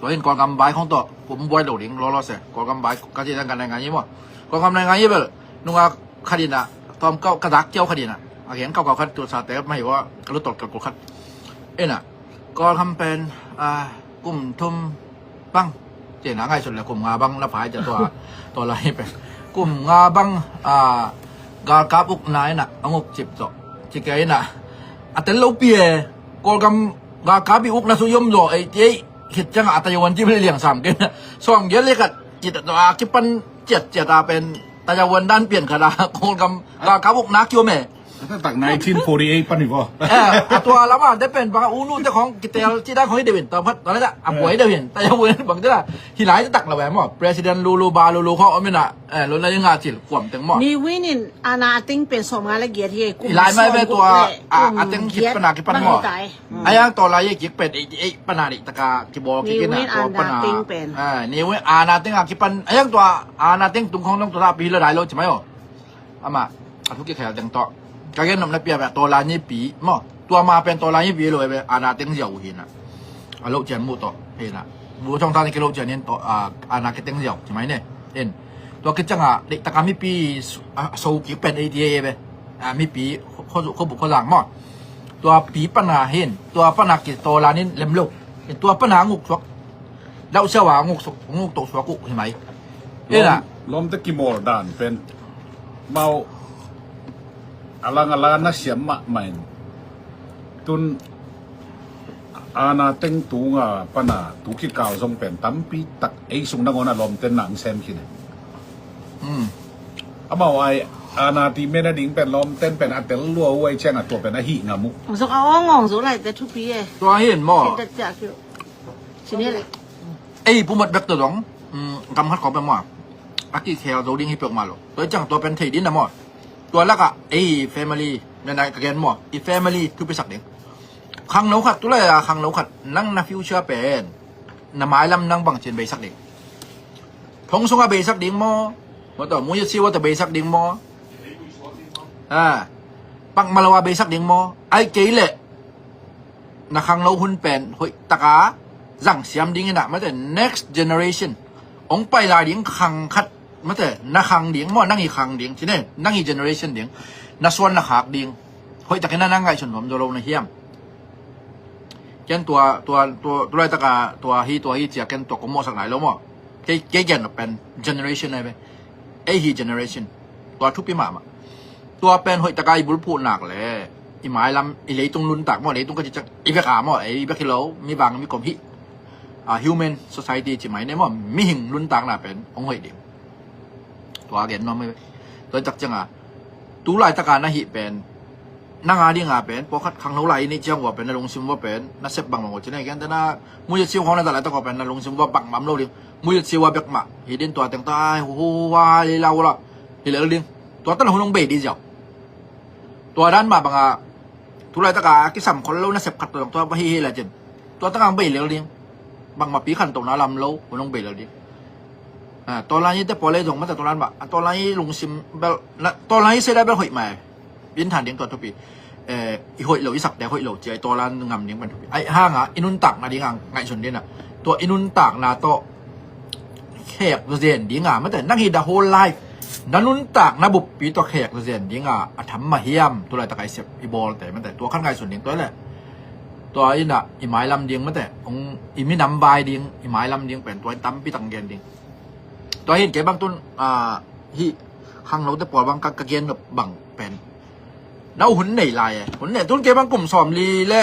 Tua in Kawlgam vai khawng tawh kum buai lo ding lawlaw se. Kawlgam vai ka ci dan ka nai ngai hi maw. Kawlgam nai ngai hi bel nunga khat in a, tawm kau, ka dak kiau khat in a, a geng kau kau khat tua sate mah hi ua, ka lu tawt ka kul khat. Ina, Kawlgam pen, ah, kum thum bang cihna ngai sut le kum nga bang na phai cia tua, tua lai pen kum nga bang, ah, galkap ukna ina a nguk cip tawh ci kei ina a tel lo pi e. Kawlgam galkap i ukna su yom zaw ei ti ei khit ciangah a tayawan cip le liang sam kei na sawm giat le khat cit a kipan ciat ciat a pen tayawan dan pian khat a Kawlgam galkap ukna kiom e. A taktak nineteen forty-eight pan hi vaw. Eh, a tua lama te pen bang a unu te khawng kitel ci dan khawng hi deuhin tawm khat tua le a buai deuhin tayawan bang te la hi lai te tak la ve maw. President lulu ba lulu khawng om ina, eh, lo na nga cil kuam teng maw. Ni winin ana ateng pen sawm nga le giat hi kum i lai mai ve sawm tua guk le a, kum ateng khit giat pan a kipan bang maw. Hi tai. A yang tua lai kik pen eighty eight pan a ri taka kibawl kik ina tua pan a. Ni win ana ateng pen. Eh, ni win ana ateng a kipan a yang tua ana ateng tung khawng nong tua la pi hi lo dai lo ci mai aw. Amah a thu kikhel teng tawh ka gen nopna pia ve a tawla nyipi maw. Tua ma pen tawla nyipi lo ve ana teng ziau uh hi na. A lo cian muh tawh hi na. Bu thong tan ki lo cian in tawh, ah, ana ki teng ziau ci mai ne. In tua ki canga deih taka mipi su-, ah, so ki pen A D A ve. Ah, mipi kho, kho, kho bu kho zang maw. Tua pi pana hin tua pana ki tawla nin lem lo. In tua pana nguk suak. Dauh siau a nguk suak, nguk tawh suak uh hi mai. Ina. Lawm, lawmte kimawl dan pen mau a lang a lang na siam mahmah in. Tun ana teng tunga pana tu kikau zong pen tampi tak ei sung nangawn a lawmte nang sem khin. Hmm. Amau ai ana ti mena ding pen lawmten pen a tel lua uh ai ciang a tua pen a hih ngam uh. Zong a awng awng zo lai te thupi e. Tua hin maw. Tek tek ciak kiu. Sini le. Ei, pumat bek to dong. Mm, gam khat khawng pen maw. A kikhel zo ding hi peuhmah lo. Tua ciang tua pen thei din na maw. Tua laka ei family, na nai ka gen maw. I family thupisak ding. Khangno khat, tu lai a khangno khat. Nang na future pen. Na mailam nang bang cin beisak ding. Thong sunga beisak ding maw. Maw tawh, muya siwa tawh beisak ding maw. Ha. Pakmalawa beisak ding maw. Ai kei leh. Na khangno hun pen hoih taka zang siam ding ina mate next generation hong pai lai ding khang khat mate, na khang ding maw, nang i khang ding, cine, nang i generation ding, na suan na khak ding. Hoih takin na ngaihsun nuam zo lo na hiam? Ken tua, tua, tua, tua laitaka, tua hi, tua hi cia ken tua kong mawhsak nai lo maw. Kei, kei gen pen generation ai ve. Ei hi generation. Tua thupi mahmah. Tua pen hoih taka i bulphuhnak le i mailam, i leitung nuntak maw, leitung ka ci ciang i bek a maw, ei bek hi lo, mi vang mi kom hi. A, human society ci mai ne maw, mihing nuntakna pen hong hoih ding. Tua gen nuam hi. Tua tak cianga tu laitaka na hih pen, nang a dinga pen pawlkhat khangno lai i neih ciang ua pen na lungsim ua pen na sep bangbang ua ci ne. Ken tena muizat siu khawng na zat laitak ua pen na lungsim ua bangbang lo ding. Muizat siu a bek mah hi din tua teng ta ai hu hu hua hi lau la hi lel ding. Tua tana hun hong bei di ziau. Tua dan mah banga tu laitaka a kisam khol lo na sep khat tua zong tua va hi hi la cin. Tua taka hong bei lel ding. Bangmah pi khantohna lam lo hun hong bei lel ding. A, tua lai ni te pawlei zong mata tua lai mah a tua lai lungsim bel na tua lai se da bel hoih mai. Pin than ding tua thupi. Eh, i hoih lo, i sakte hoih lo cia i tua lai ngam ding pen thupi. Ai hanga i nuntakna dinga ngaihsun dina. Tua i nuntakna tawh khek zen dinga mate nang hi the whole life na nuntakna buppi tawh khek zen dinga a tham mah hiam? Tu laitaka i sep i bawlte mate tua khan ngaihsun ding tua le. Tua ina i mailam ding mate hong i minam vai ding i mailam ding pen tua in tampi tak gen ding. Tua hin kei bang tun, a, hi khangnote pawl bang ka, ka gen bang pen na hun nei lai e. Hun nei tun kei bang kum sawmli le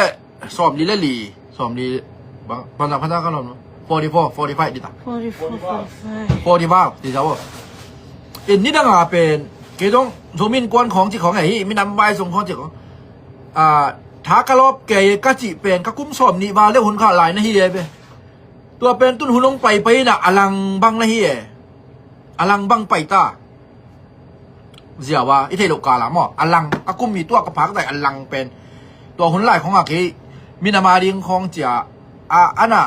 sawmli le li, sawmli bang, bang, bang, bang, forty four, forty five di ta. Forty four, forty five. Forty five di ta. In ni danga pen kei zong zomin kuan khawng ci khawng e hi minam vai sung khawng ci khawng. A, tha ka lawp kei ka cih pen ka kum sawmnih val deuh hun kha lai na hi e ve. Tua pen tun hun hong paipai ina a lang bang na hi e. A lang bang pai ta. Ziau a i theih loh kala maw a lang a kum mi tua ka phak dai a lang pen tua hun lai khawng a kei minam a ding khawng cia a ana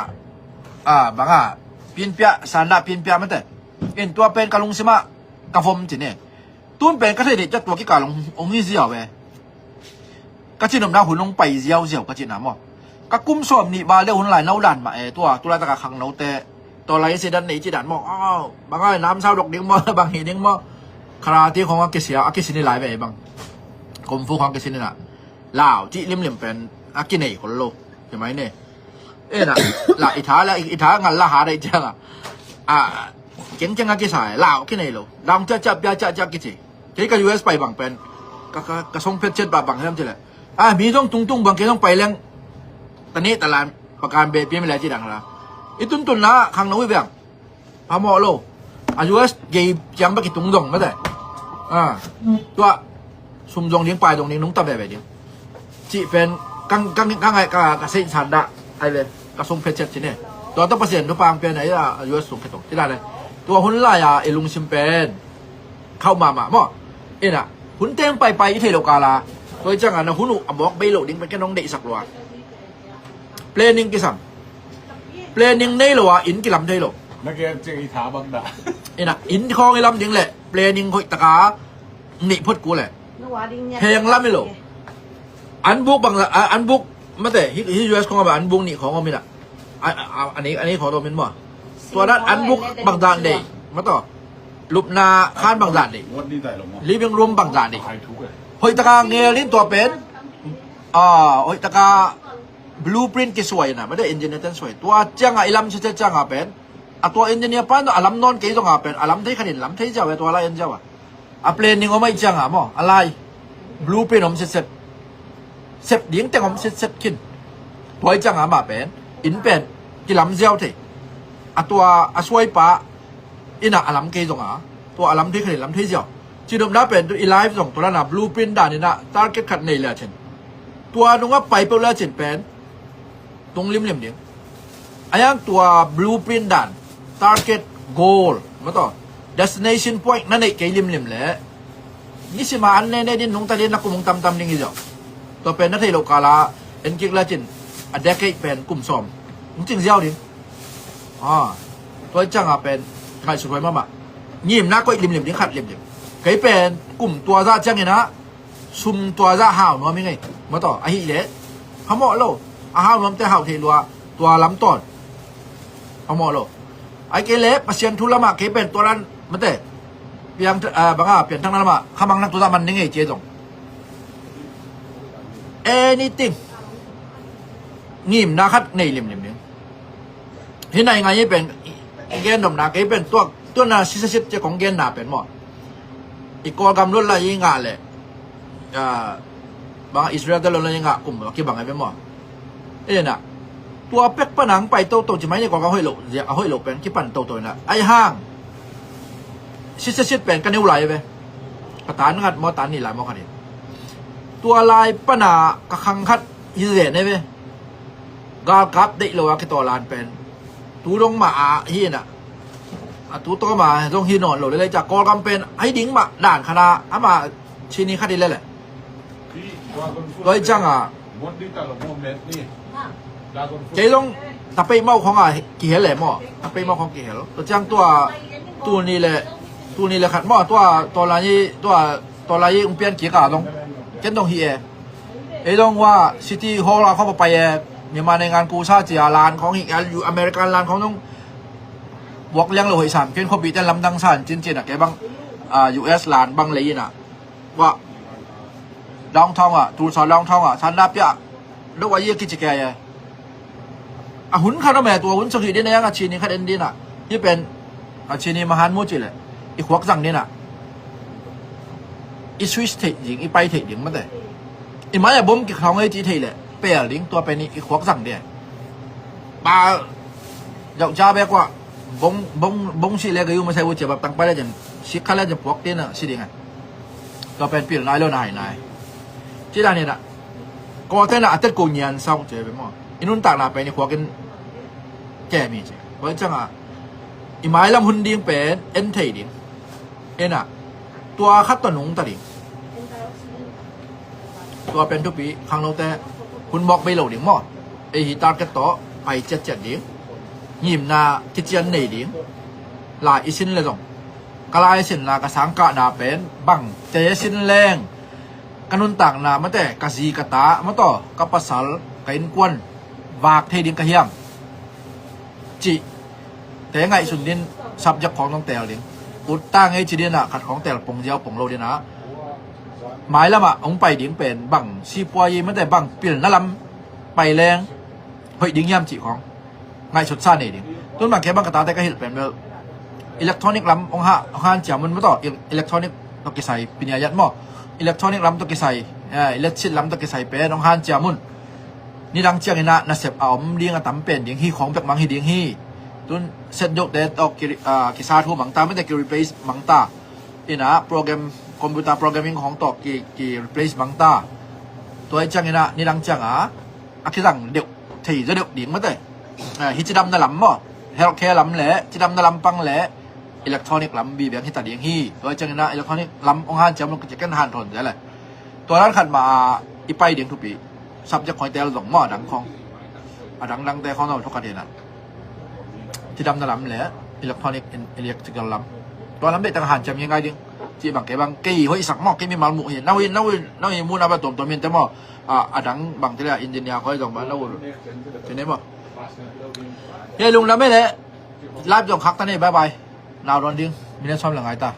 a banga pinpiah sanda pinpiah mate. In tua pen ka lungsimah ka vom cine. Tun pen ka theih dih ciah tua kikal hong hi ziau e. Ka cinopna hun hong pai ziauziau ka cihna maw? Ka kum sawmnih val deuh hun lai no dan mah e tua tu laitaka khangnote tua lai se dan nei ci dan maw? Aw, bang ai namsau dok ding maw, bang hi ding maw? Karate khawng a kisia a kisini lai ve bang. Kung fu khawng a kisini na lau cih limlim pen a kinei khol lo. Hi mai ne. E na la i tha la i tha ngal la ha dai cianga a kengkeng a kisa e lau kinei lo. Dang ciah ciah pia ciah ciah kici. Kei ka U S pai bang pen ka, ka, ka song phet chet ba bang hiam cile. A mi zong tungtung bang kei zong pai leng. Tani talan pakan be pia mi lai ci dang la. I tuntunna khangno i beng. Phamawh lo. A U S gei ciang bek i tung zong mate. A, tua sum zong ding pai zong ding nungta veve ding. Cih pen kang kang kang ai ka ka sei san dah ai ve ka sung phet chet cine. Tua ta Pasian tu pang pen ai a U S sung phet tong. Ila ne. Tua hun lai a i lungsim pen khauh mahmah maw? Ina hun teng paipai i thei lo kala. Tua i cianga na hun uh a mawk bei lo ding pen ken hong deihsak lua. Planning kisam. Planning nei lo a inn kilam thei lo. Na kem cik i tha bang dah. Ina inn khawng i lam ding le planning hoih taka nih phot ku le. Heng lam i lo. An buk bang an buk mate hi U S khawng a ba an buk nih khawng om ina. Ani ani khawng om in maw? Tua dan an buk bang dan dei mato. Lupna khan bang dan dei. Living room bang dan dei. Hoih taka ngel in tua pen. Hoih taka blueprint kisuai na mate engineer ten suai tua cianga i lam sese cianga pen a tua engineer pan a lam nawn kei zonga pen a lam thei khanin lam thei ziau e tua lai en ziau a a planning om aih cianga maw a lai blueprint om setset sep ding teng om setset khin tua i cianga mah pen in pen kilam ziau thei a tua a suaipa ina a lam kei zonga tua a lam thei khanin lam thei ziau. Cinopna pen tu i life zong tua lana blueprint dan ina target khat nei le chin tua nunga pai peuh le chin pen tung limlim ding. A yang tua blueprint dan target goal mato destination point na neih kei limlim le nisima an nene din nungta din na kum hong tamtam ding hi zong tua pen na thei lo kala en kik le chin a decade pen kum sawm hong cing ziau ding. Tua cianga pen ngaihsut huai mahmah ngimna koih limlim ding khat limlim. Kei pen kum tua zah cianginah sum tua zah hau nuam hi ngei. Mataw ahih leh phamawh lo. A hau nuamte hau theih lua tua lam tawn phamawh lo. Ai kei leh Pasian thu lamah kei pen tua lan mate Piang, ah, banga pianthakna lamah khamang nak tu zah man ning ei ci zong, anything, ngimna khat nei limlim ding. Hih nai ngai hi pen i gen domna kei pen tuak tuanna sisasit cia kong genna pen maw, i Kawlgam luat lai i ngah leh, ah, bang Israel te luat lai i ngah kum a kibang ai pen maw. Ena tua pek pan ang pai toto ci mai ni, Kawlgam hoih loh zia a hoih loh pen kipan toto ina ai hang sisasit pen ka neu lai ve. Ka tan ngat maw, tan ni lai maw khat in, tua lai pana ka khang khat hi zen ai ve. Galkap deih lo a kitawlan pen tu dong mah a hi ina, a tu tawma zong hi nawn lo lele ca Kawlgam pen ahi ding mah dan khana ama chini khat hi lele. Tua hi cianga kei zong tapeimau khonga kihel le maw, tapeimau khong kihel tua ciang tua tuni le tuni le khat maw, tua tawlai tua tawlai ung pian kika zong ken dong hi e. Ei dong wa City Hall a khong papai e, Myanmar nei ngan kusa cia lan khong hi, American lan khong dong buak liang lo hoih sam ken khopi ten lamdang san cincin a ke bang, ah, U S lan bang lei ina wa downtown ah, Tulsa downtown ah sanda pia do wa ye kici ke ye. A hun khat a me tua hun song hi din a yang a chini khat en din a hi pen a chini mahan mu ci le i khuak zang din a i switch theih ding, i pai theih ding mate. I mai a bom kikhawng ei ci theih le pel ding, tua pen i khuak zang ding. Ba jauh ca bek wa bong bong bong si le ga yu ma sai u cia bap tang pai le jen sik kha le jen puak tin a si ding a. Tua pen pil nai lo nai nai ci dan in a. Kawte na a tet ko ngian sawng ce be maw, i nuntakna pen i khuak in kem hi ci. Tua cianga i mailam hun ding pen en thei ding. Ena tua khat tawh nungta ding. Tua pen thupi khangnote hun mawk bei lo ding maw. Ei hi target tawh pai ciatciat ding. Ngimna kician nei ding. Lai i sin le zong ka lai sinna ka sangkahna pen bang cei a sin leng ka nuntakna mate, ka zi ka ta mataw, ka pasal, ka innkuan vak thei ding ka hiam cih te ngaihsun din subject khawng nong tel ding. Ut ta ngei ci dinah khat khawng tel pong ziau pong lo dinah mailamah hong pai ding pen bang sipuayi mate bang pilna lam pai leng hoih ding hiam cih khawng ngaihsutsa nei ding. Tun bang kei bang ka tate ka hilh pen bel electronic lam hong ha hong hanciam un mataw, electronic tawh kisai pinia yat maw, electronic lam tawh kisai, eh, electric lam tawh kisai pen hong hanciam un. Nidang cianginah nasep a om ding a tam pen ding hi, khawng pek mang hi ding hi. Tun set deuhte tawh ki, ah, kisa thu mangta mate ki replace mangta. Inah program, computer programming khawng tawh ki, ki replace mangta. Tua i cianginah nidang cianga a kizang deuh thei zaw deuh ding mate. Ah, hi cidamna lam maw, healthcare lam le cidamna lam pang le electronic lam bi beng hita ding hi. Tua i cianginah electronic lam hong hanciam lo ka ciken hanthawn zel le. Tua dan khat mah a i pai ding thupi subject khawng i tel zong maw, a dang khawng, a dangdangte khawng no thukhat hinah cidamna lam le electronic and electrical lam. Tua lam deih tang hanciam hi ngai ding. Cih bang kei bang kei hoihsak maw, kei mimal muh hi. Nau hi, nau hi, nau hi muhna ba tuamtuam hinte maw. A, a dang bang tile engineer khawng zong ba nau hi. Tine maw. Hei lungdam hi le. Live zong khak ta nei, bye bye. Nau dawn ding. Minute sawm le ngai ta.